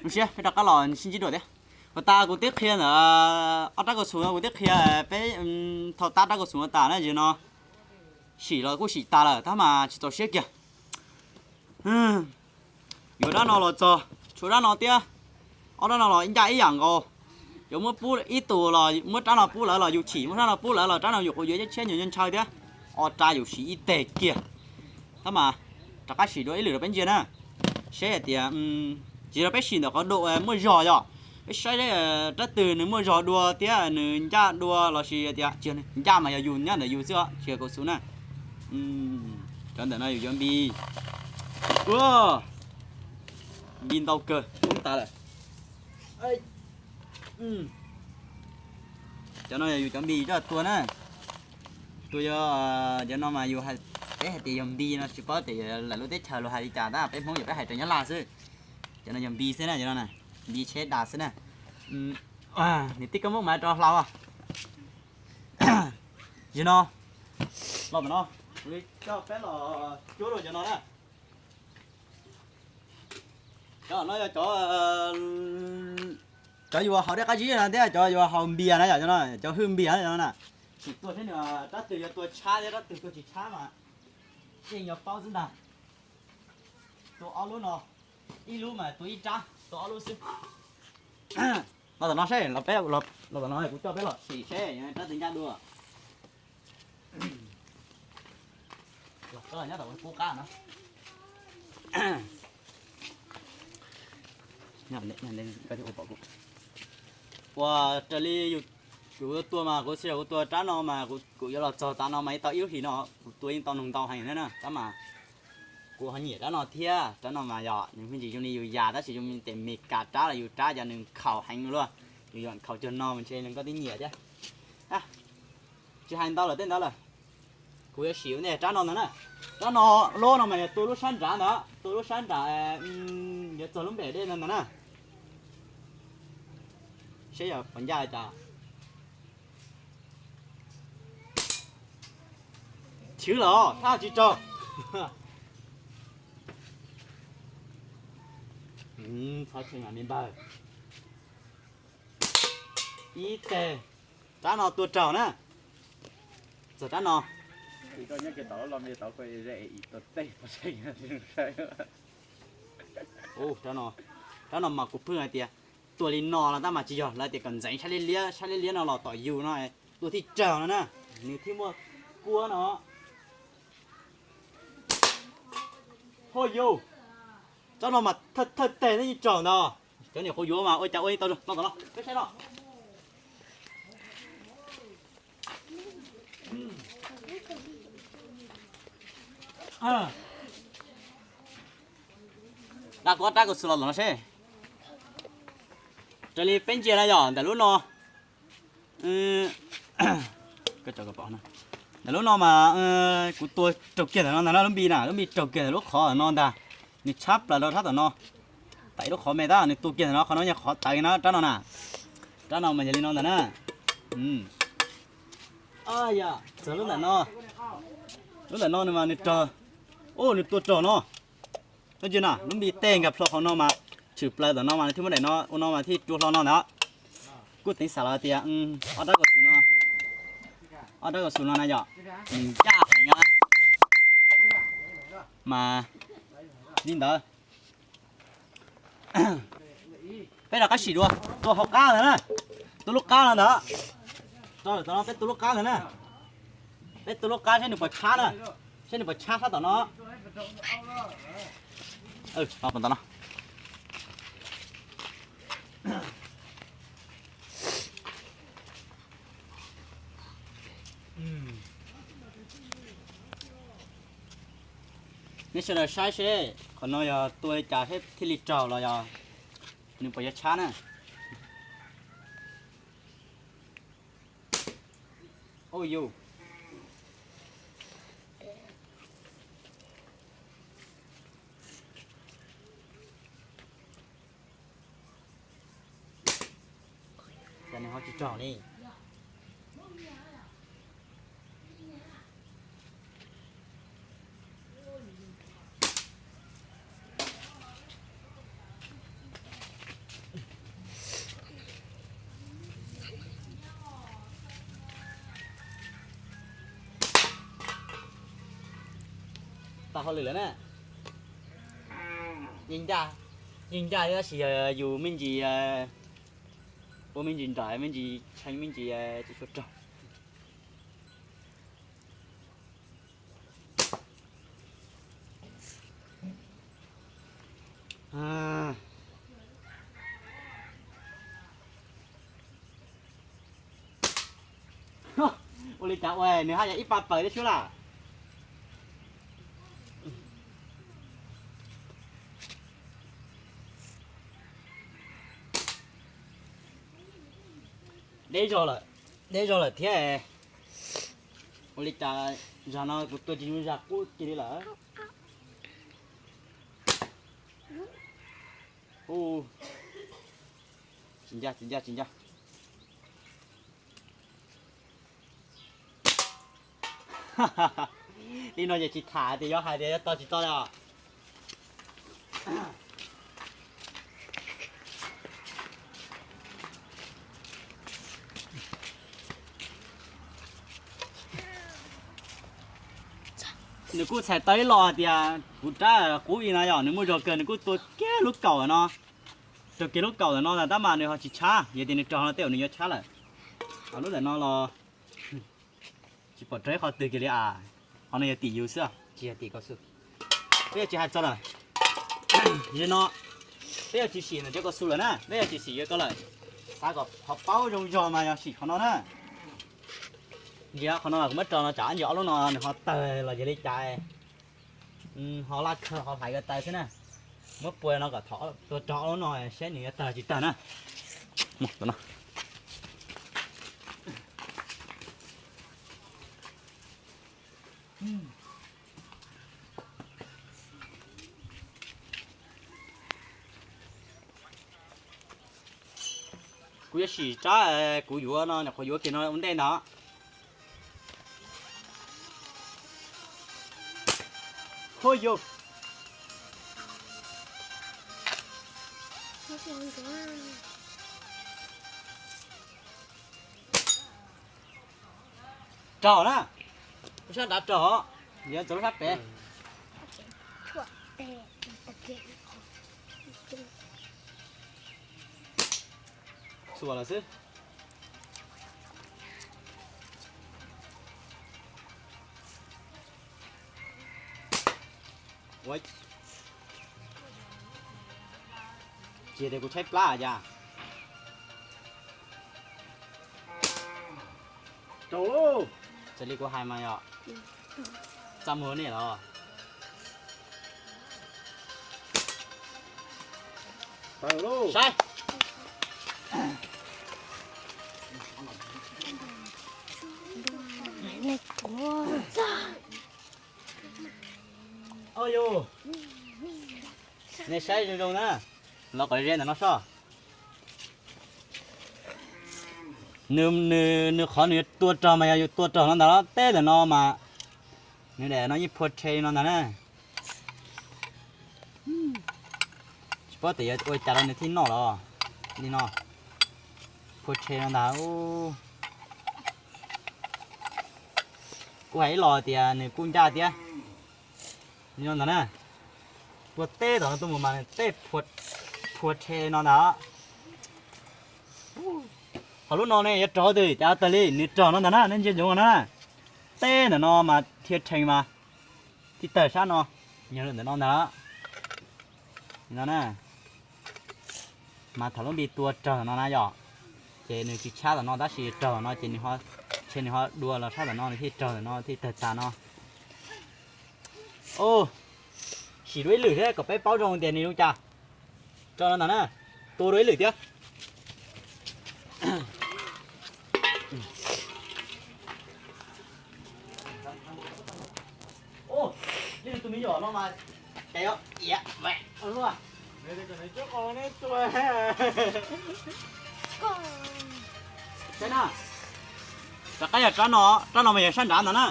Zoo siab peb rov qab los sib ntsib dua thiab. Puas tas kuv twb qhia ntawm ob rab kaus xum no, kuv twb qhia peb thaum tab rab kaus xum no tas na, yog no sim los kuj sim tas lawm tab mas tsis txaus siab kiag. Yuav rab no los txog, tshuav rab no thiab, ob rab no los ncaj ib yam nkaus. Yuav muab pub ib tug los muab rab no pub lawv los yus chim, muab rab no pub lawv los rab no yus kuj yuav ib tshiab nyuag ntshaw thiab. Ob rab yus siv ib teg kiag. Tab mas rov qab sim dua ib lwm rau peb ntsia na, seb hais tias, tsis rau peb sim ntawm qhov dua muaj zog yog, peb saib rab twg nws muaj zog dua thiab nws ncaj dua los sis tias tsis ncaj mas yog yus nyob ntawm yus xwb os, tsis yog kaus xum na. Cov ntawm no yus yuav npis, npis ntau kawg, poob tas lawm. Cov no yog yus cov npis coj tuag na. Tuag yog, cov no mas yus, peb hais tias yog npis no tsis paub tias lawv lub teb chaws luag hais li cas tab peb Hmoob yog peb hais raws Nyab Laj xwb. Cov no yog npis xwb na, cov no npis tsheb das xwb na. Niam tij koj muab mas rau hlau. Yog no, los tom no, coj peb los cuab rau cov no na. Cov no yog cov, cov yus haus dej qab zib no thiab cov yus haus npias na yom, cov hwj npias no na. Sim tua seb nws rab twg yuav tua tshab thiab rab twg tua tsis tshab mas yeej yuav paub xwb ntag. Tua ob lub no, ib lub mas tua ib rab, tua ob lub xwb. Los tom no seb, los peb, los tom no kuv coj peb los sim seb rab twg ncaj dua. Ua raws li yus tua mas kuv xav kuv tua rab no mas kuv yuav los txog tav no mas yeej tau ib lub hlis no, kuv tua yeej tau noog ntau heev na, tab mas kuv ho nyiam rab no thiab, rab no mas yog nws me ntsis zoo li yus yam tab sis zoo li tes Meskas rab los yus rab cov nws nkhaus heev luaj, yus yam nkhaus cuag no mas ntshe nws koj twb nyiam thiab. Tsis hais ntau lawm tej ntawd lawm. Kuv yuav sim ua ntej rab no ntag na. Rab no, lub no mas yog tua lub sab nrad ntag, tua lub sab nrad, yuav txog lub npem dej no ntag na. Seb yog puas ncaj cas. Chwv los thaj tsis raug. Txhob cheem me npawg. Ib teg. Rab no tua raug na. Txog rab no. Rab no mas kuv pheej hais tias tua li no los tab mas tsis yog, lawv tias kom ntxeev sab liab liab, sab liab liab no los tom yus no, tua thiaj raug no na. Nws thiaj muaj kuab no. Ho yus, rab no mas thawj teg thiaj raug ntag. Cov niam qhuav yuav mas ua cas ua li tau zoo no tom no peb saib no. Da kuv ob rab kaus xwm los los no seb. Raws li peb ntsia na yom, ntawm lub no, ntawm lub no mas kuv tua raug kiag ntawm no ntag na, lub npis na, lub npis raug kiag ntawm lub qhov no ntag. Nws tshab plaws rau sab tom no. Tam ib lub qhov me tab nws tua kiag ntawm no, qhov no yog qhov tawv na, rab no na. Rab no mas yog li no ntag na. Txog lub ntawm no, lub ntawm no nws mas nws raug, nws tua raug no. Koj ntsia na, lub npis tej nkag plho qhov no mas tshwm plaws tom no mas nws thiaj muab daim no ua no mas thiaj rua hlo no ntag. Kuj teev xam los tias ob rab kaus xwm no, ob rab kaus xwm no na yom, nws ncaj heev mas li ntawd. Peb rov qab sim dua, tua hauv qab ntag na, tua lub qab no ntag. Rau lawm tom no peb tua lub qab ntag na. Peb tua lub qab seb nws puas tshab na, seb nws puas tshab sab tom no. Nej sawv daws saib seb qhov no yog tua li cas thiaj li raug los yog nws puas yuav tshab na. Ua yus, cas nws ho tsis raug li. Hauj lwm lawm na. Yeej ncaj, yeej ncaj thiab tab sis yog yus me ntsis ua me ntsis nrawm me ntsis tshee me ntsis tsis tshua raug. Ua li cas ua nws haj yam ib pab paws thiab sub lawm. Deb zog lawm, deb zog lawm thiab. Ua li cas zaum no kuv tua tsis zoo zaj qub kiag li lawm. Tsis ncaj, tsis ncaj, tsis ncaj. Li no ces tsis tham tias yuav hais tias yuav tau tsis tau li os. Nws kuj txhais tau ib lo hais tias kuv rab qub li no yog nws muaj zog kawg nws kuj tua kiag lub kaum no, raug kiag lub kaum ntawm no tab mas nws ho tsis tshab, yog tias nws raug no tej zaum nws yuav tshab lawm. Ho lub ntawm no los tsis pom raug ib qhov twg kiag li as. Qhov no yog tim yus xwb, tsis yog tim koj xwb. Peb yuav tsis hais txog lawm. Zaum no peb yuav tsis sim ntawm cov koj xu lawm na, peb yuav tsis sim yuav koj lawm. Xav kom qhov paub zoo zog mas yog sim qhov no na. Ntsia qhov no los kuv muab rau no tsam ntsis ob lub no nws ho tawg los yog li cas, ho laj kawg ho hlais ko taw xwb na. Muab pua no kom thov tua rau ob lub no saib nws yuav tawg tsis tawg na. Kuv yuav sim rab kuv yuav no nyuam qhuav yuav kiag no ua ntej ntag. Huaj yus. Raug na. Lub sab nrad raug, yuav txog lub sab pem. Xuas lawm xwb. Ua, cia tias kuv tshaib plab cas. Raug lauj. Txawm li kuv hais mas yog txaj muag nej los. Saib. Oj yus, nej saib zoo zoo na, los kom ze ntawm no soj. Nws, nws, nws qhov nws tua raug mas yog yus tua raug no ntag los teb ntawm no mas nws daim no yeej phua rhe li no ntag na. Tsis paub tias yuav ua cas rau nws thiaj noj los li no. Phua rhe no ntag. Kuv hais ib los tias nws kuj ncaj thiab. Li no ntag na. Tua teb tom no tuaj mus mas nws tej phua rhe li no ntag. Qhov lub no ne yuav raug twg cas tawg li, nws raug no ntag na, nej ntsia ntsoov na. Teb ntawm no mas thiaj rhe mas thiaj tawg sab no, yog ntawm no ntag. No na, mas thaum lub nti tua raug no na yom, ces nws tsis tshab tom no tab sis raug no ces nws ho, ntshe nws ho dua los sab tom no nws thiaj raug tom no thiaj tawg tas no. Sim dua ib lwm thiab kom peb paub zoo tias nws zoo cas. Rau no ntag na, tua dua ib lwm thiab. Tus me nyuam no mas, saib na, rov qab yog rab no, rab no mas yog sab nrad ntag na.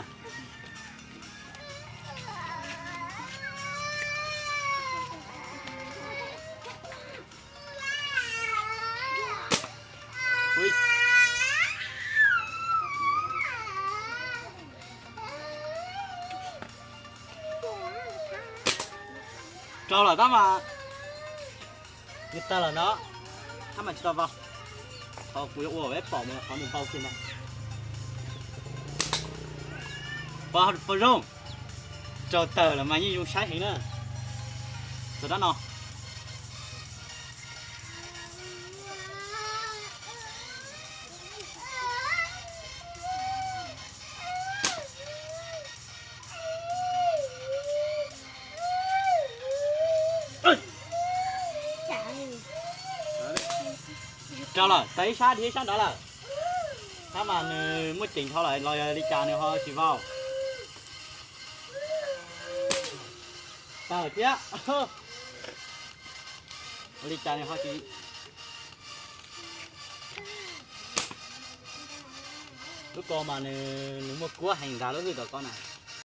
Tau lawm tab mas, nws tawg lawm no, tab mas tsis tau vau. Qhov kuv yuav ua peb pom mus qhov nws vau kiag ntag. Pom zoo, raug tawg lawm mas yeej zoo saib heev na. Txog rab no. Raug lawm, tawg ib sab dhia ib sab nrad lawm. Tab mas nws muaj ceem dhau lawm los yog li cas nws ho tsis vau. Tawg thiab. Ua li cas nws ho tsis, lub ko mas nws, nws muaj kuab heev ntag lub hwj tom ko na.